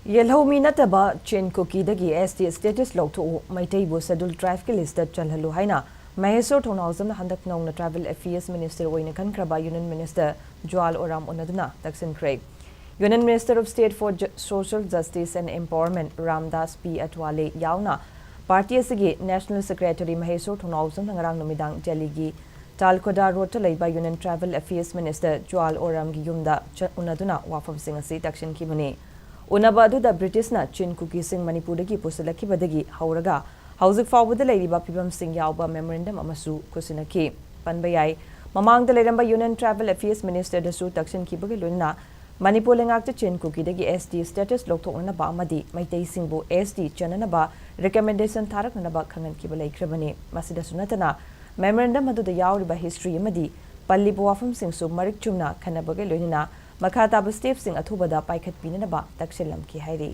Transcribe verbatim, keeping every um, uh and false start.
ꯌꯦꯜꯍꯧꯃꯤ ꯅꯠꯇꯕ ꯆꯤꯟ ꯀꯨꯀꯤꯗꯒꯤ S T status ꯂꯧꯊꯣꯛꯎ, ꯃꯩꯇꯩꯕꯨ Scheduled Tribeꯀꯤ listꯇ ꯆꯜꯍꯜꯂꯨ ꯍꯥꯏꯅ ꯃꯍꯦꯁꯣꯔ ꯊꯣꯡꯅꯥꯎꯖꯝꯅ ꯍꯟꯗꯛ ꯅꯧꯅ Tribal Affairs Ministerꯑꯣꯏꯅ ꯈꯟꯈ꯭ꯔꯕ Union Minister ꯖꯨꯋꯥꯜ ꯑꯣꯔꯥꯝ ꯎꯅꯗꯨꯅ ꯇꯛꯁꯤꯟꯈ꯭ꯔꯦ꯫ Union Minister of State for Ju-, Social Justice and Empowerment Ramdas ꯄꯤ ꯑꯊꯋꯥꯂꯦ ꯌꯥꯎꯅ party ꯑꯁꯤꯒꯤ National Secretary ꯃꯍꯦꯁꯣꯔ ꯊꯣꯡꯅꯥꯎꯖꯝꯅ ꯉꯔꯥꯡ ꯅꯨꯃꯤꯗꯥꯡ ꯗꯦꯜꯂꯤꯒꯤ ꯇꯥꯜꯀꯣꯗꯥ ꯔꯣꯗꯇ ꯂꯩꯕ Union Tribal Affairs Minister ꯖꯨꯋꯥꯜ ꯑꯣꯔꯥꯝꯒꯤ ꯌꯨꯝꯗ ꯆꯠ-, ꯎꯅꯗꯨꯅ ꯋꯥꯐꯝꯁꯤꯡ ꯑꯁꯤ ꯇꯛꯁꯤꯟꯈꯤꯕꯅꯤ꯫ ꯎꯅꯕ ꯑꯗꯨꯗ ꯕ꯭ꯔꯤꯇꯤꯁꯅ ꯆꯤꯟ ꯀꯨꯀꯤꯁꯤꯡ ꯃꯅꯤꯄꯨꯔꯗꯒꯤ ꯄꯨꯁꯤꯜꯂꯛꯈꯤꯕꯗꯒꯤ ꯍꯧꯔꯒ ꯍꯧꯖꯤꯛ ꯐꯥꯎꯕꯗ ꯂꯩꯔꯤꯕ ꯐꯤꯕꯝꯁꯤꯡ ꯌꯥꯎꯕ memorandum ꯑꯃꯁꯨ ꯈꯨꯠꯁꯤꯟꯅꯈꯤ꯫ ꯄꯟꯕ ꯌꯥꯏ, ꯃꯃꯥꯡꯗ ꯂꯩꯔꯝꯕ Union Tribal Affairs Ministerꯗꯁꯨ ꯇꯛꯁꯤꯟꯈꯤꯕꯒ ꯂꯣꯏꯅꯅ ꯃꯅꯤꯄꯨꯔ ꯂꯩꯉꯥꯛꯇ ꯆꯤꯟ ꯀꯨꯀꯤꯗꯒꯤ S T status ꯂꯧꯊꯣꯛꯅꯅꯕ ꯑꯃꯗꯤ ꯃꯩꯇꯩꯁꯤꯡꯕꯨ S T ꯆꯟꯅꯅꯕ recommendation ꯊꯥꯔꯛꯅꯅꯕ ꯈꯪꯍꯟꯈꯤꯕ ꯂꯩꯈ꯭ꯔꯕꯅꯤ꯫ ꯃꯁꯤꯗꯁꯨ ꯅꯠꯇꯅ memorandum ꯑꯗꯨꯗ ꯌꯥꯎꯔꯤꯕ history ꯑꯃꯗꯤ ꯄꯜꯂꯤꯕ ꯋꯥꯐꯝꯁꯤꯡꯁꯨ ꯃꯔꯤꯛ ꯆꯨꯝꯅ ꯈꯟꯅꯕꯒ ꯂꯣꯏꯅꯅ ꯃꯈꯥ ꯇꯥꯕ stepꯁꯤꯡ ꯑꯊꯨꯕꯗ ꯄꯥꯏꯈꯠꯄꯤꯅꯅꯕ ꯇꯛꯁꯤꯜꯂꯝꯈꯤ ꯍꯥꯏꯔꯤ꯫